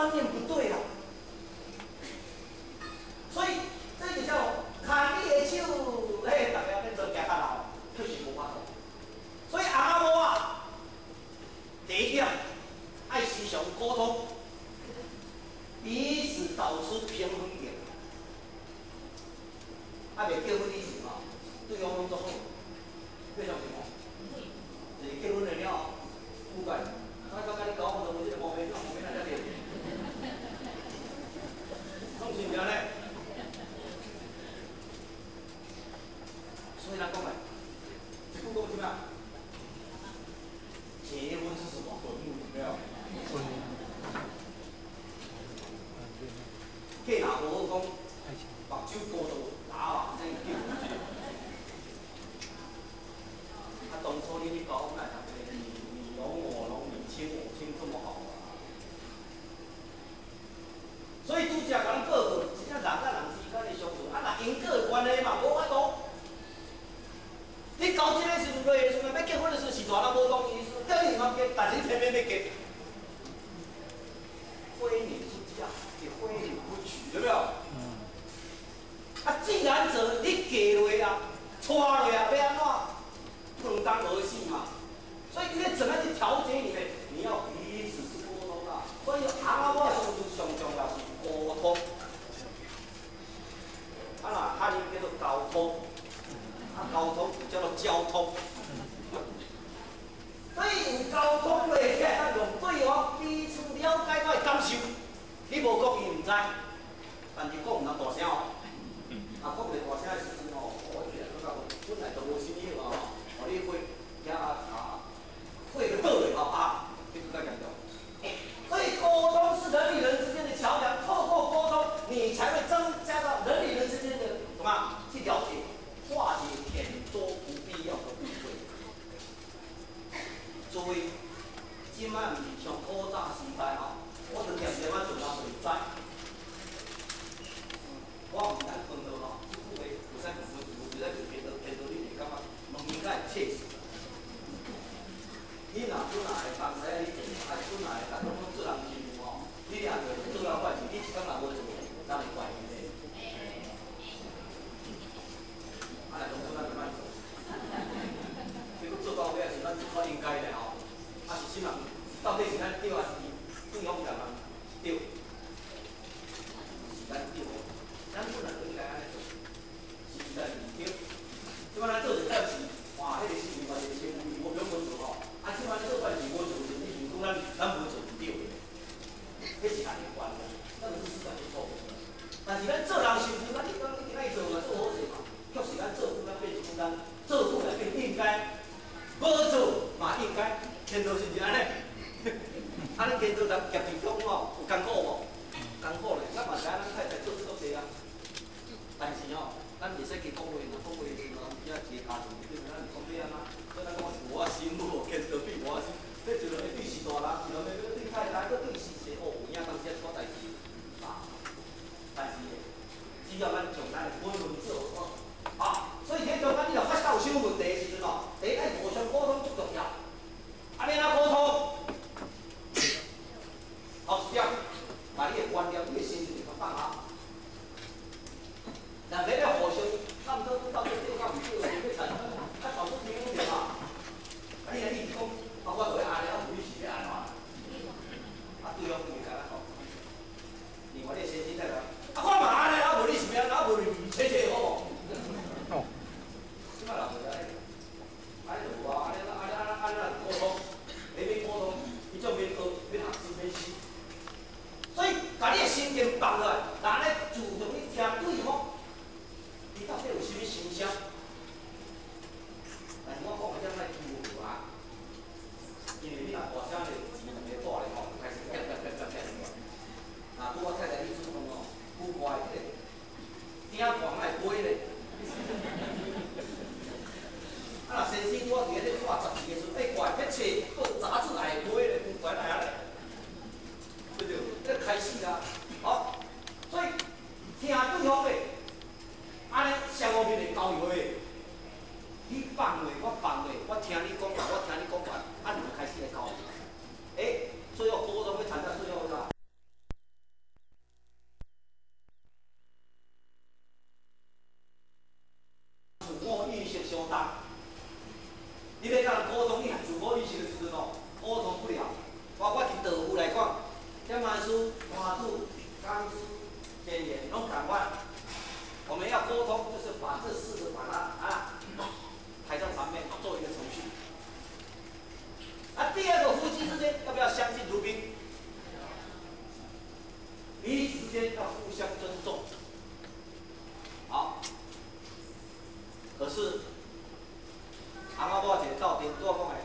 觀念不對啦。所以這就叫牽你的手，嘿，大家免做行較老，確實無法度。所以翁仔某啊，第一點愛時常溝通，彼此找出平衡點。啊，未結婚以前吼，對方攏足好，你相信無？就是結婚了了後，古怪，我感覺你交往都無這個毛病，毛病哪遮濟？總是毋是按呢？所以咱講來，一句講啥物？結婚是什麼？沒有。嫁若無好講，目睭糊塗打啊，這結婚這個。啊，當初你去交往，哪會你儂我儂，你親我親這麼好啊？所以拄則共咱報告，真正人佮人之間的相處，啊，若因果的關係嘛，無法度。你交這個時陣，落的時陣，欲結婚的時陣是大人無同意思，叫你毋通結，但是你偏偏欲結。非你不嫁，也非你不娶，對不對？啊，既然者你嫁落啊，娶落啊，欲按怎？不能當兒戲嘛。所以你要怎麼去調節你的？你要彼此是溝通啊。所以翁仔某相處上重要是溝通。啊，若漢語叫做溝通，啊，溝通叫做交通。所以有溝通的，才會當讓對方彼此了解我的感受。你無講伊毋知，但是講毋通大聲哦。啊，講袂大聲的時陣吼，我起來感覺本來就無心意嘛吼，予你火，遐啊火就倒落吼啊，這個較嚴重。所以溝通是人與人之間的橋梁，透過溝通，你才會增加到人與人之間的什麼去了解，化解很多不必要的誤會。諸位，這擺毋是像古早時代吼，我就恬恬仔做人就會知。我毋敢困落吼，這句話袂使袂使就聽到聽到你會感覺物件會切實。你若本來會當使你做，啊本來會當攏做人媳婦吼，你掠著做了壞事，你一工若無做，人會怪你咧。啊，若當初咱就莫做，結果做到尾時，咱就較應該咧吼。啊是啥物？到底是咱對，還是對方共人對？是咱對的，咱本來就應該按呢做，是咱毋對。這擺咱做一代誌，哇，彼個是另外一個稱呼，無不用做吼。啊，這擺咱做代誌無做，你想講咱無做毋對的，彼是咱的觀念，咱是事實是錯誤的。但是咱做人媳婦，咱一講一定愛做嘛，做好勢嘛。確實咱做久，咱變成講咱做久來變應該，無做嘛應該，天道是毋是按呢？啊，恁天道人夾佇中吼，有艱苦無？艱苦咧，咱嘛知影咱太太做足濟啊。但是吼，咱袂使加講話，若講話的時陣，只一個家庭，對咱是講欲按怎？所以咱講是我心無天道比我心，這一個對是大人，一個對太太，閣對是誰？哦，有影當時一寡代誌啊。但是，只要咱將咱的本分做好，啊，所以佇中間你若發現有啥物問題的時陣吼，第一愛互相溝通足重要。啊，欲按怎溝通？頭一點，把你的觀念、你的心情給放下。兩個咧互相探討到底對佮毋對，欲產生較找出平衡點嘛。啊，你若一直講，啊，我就欲按呢，啊，無你是欲按怎？啊，對方就會共咱講。另外，你的先生太太，啊，我嘛按呢，啊，無你是欲按怎？啊，無你切切好無？哦。這擺人就是按呢，按呢就無啊，按呢按呢按呢按呢溝通，你免溝通，伊種免學，免學習，免思。所以，共你的心情放落來，若咧注重去聽對方，伊到底有啥物心聲？但是我講的這莫欺負啊，因為你若大聲咧，錢兩个大咧吼，開始變變變變變。若拄我太太去煮飯吼，古怪，彼個鼎蓋愛飛咧。啊，若先生拄仔佇咧看雜誌的時陣，欸，怪，彼冊報雜誌也會飛咧，古怪哪會按呢？對不對？這開始啊，好，天书、大柱、钢书、简言拢共款。我们要沟通，就是把這四個把它啊抬上場面，做一個程序。啊，第二個夫妻之間要不要相敬如賓？彼此之間要互相尊重。好，可是翁仔某一個鬥陣，拄仔講的，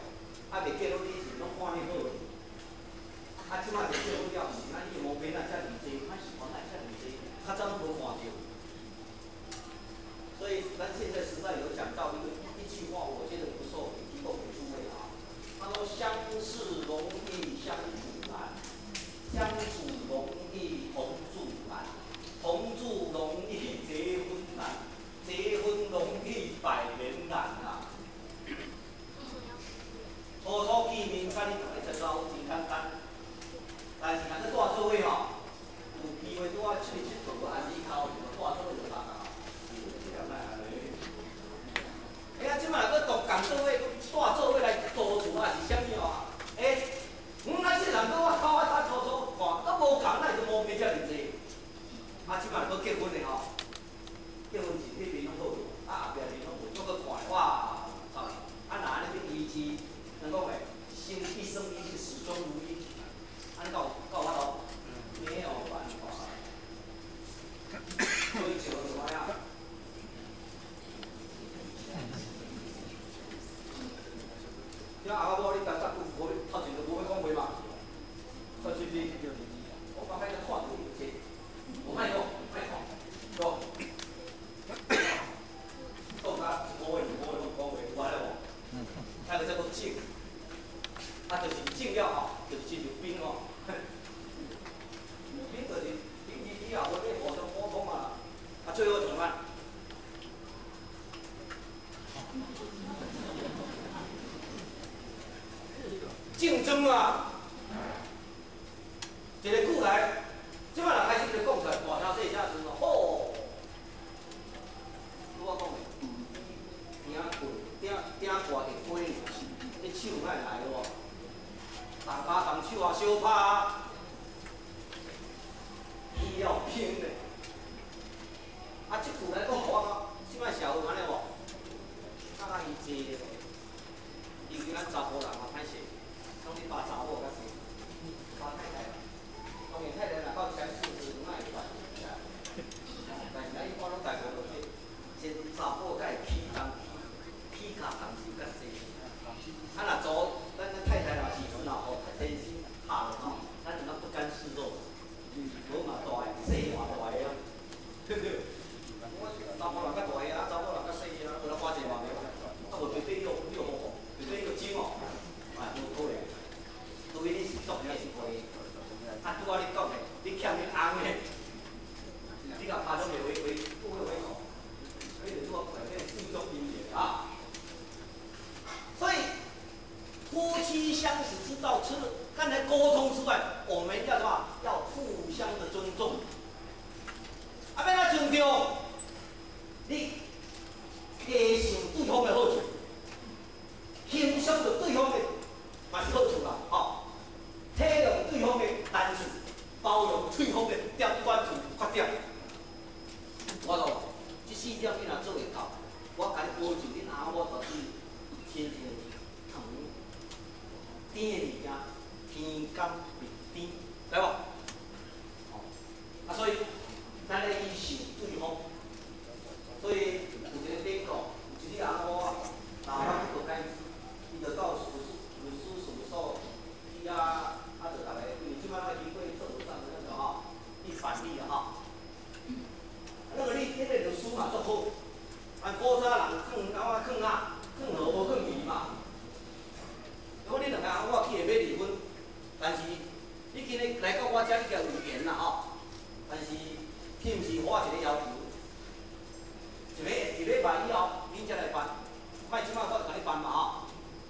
啊未結婚以前攏看你好，啊這擺就結婚了，是咱伊毛病哪遮爾濟，咱是看哪遮爾濟，較早攏無看著。所以，咱現在時代有講到一句話，我覺得不錯，提供給諸位啊。他說：“相識容易相處難，相處容易同住難，同住容易結婚難，結婚容易百年難啊。”初初見面，甲你逐个食招呼真簡單，但是若閣蹛做伙吼，有機會拄仔出去𨑨迌，還是去溝，就蹛做伙就別啊。哎呀，這擺若閣同共做伙，閣蹛做伙來租厝啊，是啥物哦？欸，咱這人閣我溝啊，打初初看，閣無共，哪會毛病遮爾濟？啊，這擺若閣結婚的吼，結婚前彼邊攏好，啊後壁面攏無，閣閣看，哇，糟！啊，若按呢欲維持，人講的，心一生一世始終如一，按呢敢有敢有法度？沒有辦法。所以就怎麼樣？聽阿某，你逐逐句無頭前就無欲講話嘛？說是不是？我剛才看到有這，我莫講，莫看，講，講甲一個月兩個月攏講話，有安呢無？那個叫做靜，啊，就是靜了吼，就是進入冰哦。冰就是冰以後，無咧互相溝通啊，啊，最後怎麼辦？競爭啊！一个句來，這擺若開始就講出來，大聲細聲時陣，吼！拄仔講的，鼎蓋鼎鼎蓋會飛，這手哪會來無？動跤動手啊，相拍啊，伊要拼的。啊，這句來講，我講，這擺社會按呢無？較伊濟的，尤其咱查埔人嘛歹勢。攏你爸查某較濟，爸太太，當然太太若夠強勢時，哪會管？但是咱一般攏大部分攏是查某較會起動起跤動手較濟。啊，若做咱太太若是若吼天生拍落吼，咱就不甘示弱，無嘛大个，細嘛大个啊，對不對？我查某人較大个啊，查某人較細個啊，無啦花錢嘛袂，啊無對對又又好好，對對又精哦，啊無可能。除非你是作孽是會，啊，拄仔你講的，你欠你翁的，你共拍攏袂回回，不會回頭，所以就拄仔講的，這四種因緣啊。所以夫妻相處之道，除了剛才溝通之外，我們要什麼？要互相的尊重。啊，欲怎尊重？你體恤對方的好處，欣賞著對方的嘛是好處啦，吼。體諒對方的難處，包容對方的點短處、缺點。我講，這四點你若做會到，我共你保證，恁翁某絕對親像糖甜的物件，甜甘蜜甜，知無？哦，啊，所以咱咧以受對方，所以有一個典故，有一個翁某啊，老闆去做解伊就到律師事務所去啊。啊，就逐个，因為這擺愛經過做無啥物那個吼，去辦理啊吼。啊，那個你迄個律師嘛足好，啊，古早人囥翁仔囥啊，囥河無囥魚嘛。如果你兩個翁某去會欲離婚，但是你今日來到我遮，你共有緣啦吼。但是，彼毋是我一個要求，一禮拜以後，恁才來辦，莫這擺我就共你辦嘛吼。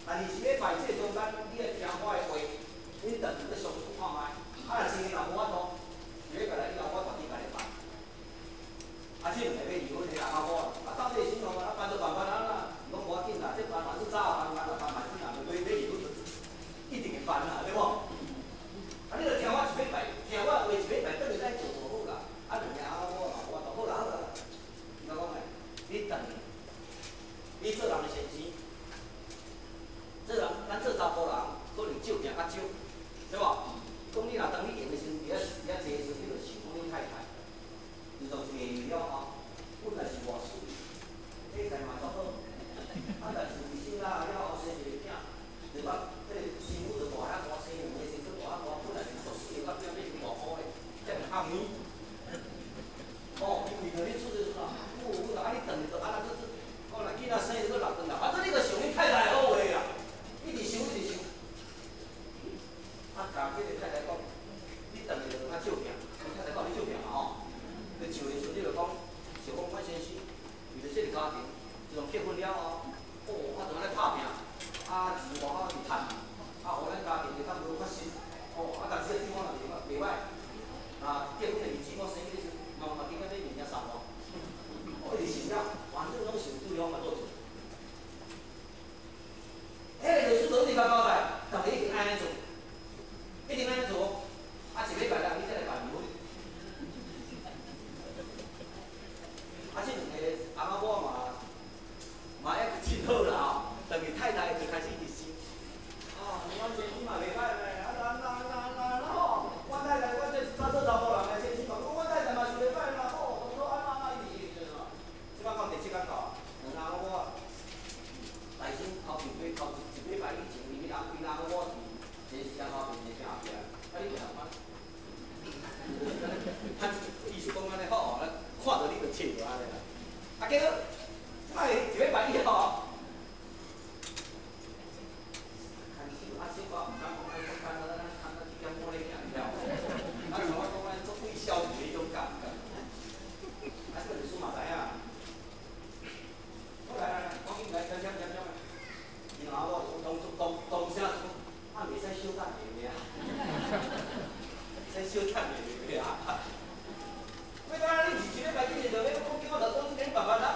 但是一禮拜這中間，你愛聽我的話。恁特別相處看覓，啊若真的若無法度，一禮拜來以後，我家己共你辦。啊，這兩個欲離婚的翁某啊，到底是怎啊？辦就辦辦啊啦，攏無要緊啦，這辦嘛是早辦辦啦，辦嘛是若欲離婚，一定會辦啦，對無？啊，你著聽我一禮拜，他意思講按呢好，看著你就笑著按呢啦。啊，結果，這擺一禮拜以後，牽手啊，小可毋敢講愛講簡單，咱牽到一點半咧行了。啊，像我講按呢做對消的彼種感覺。啊，這個律師嘛知影。好來來來，趕緊來，來來來來。然後我當當當聲講，啊，袂使小等下爾，袂使小等下爾。要講你是一禮拜之前就欲講，叫我就講，你慢慢來。